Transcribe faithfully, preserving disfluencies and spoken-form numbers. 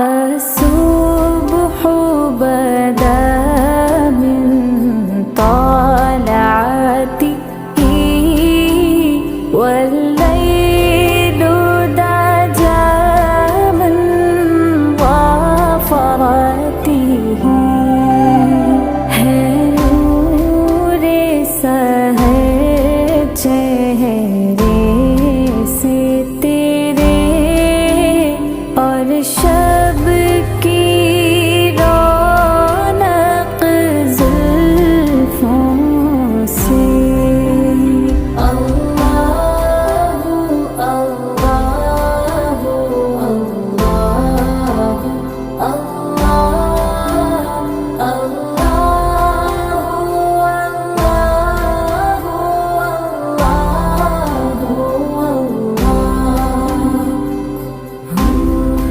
الصبح بدا من طلعته والليل دجى من ظفرته. ہے نور سحر چہرے سے تیرے اور شب کی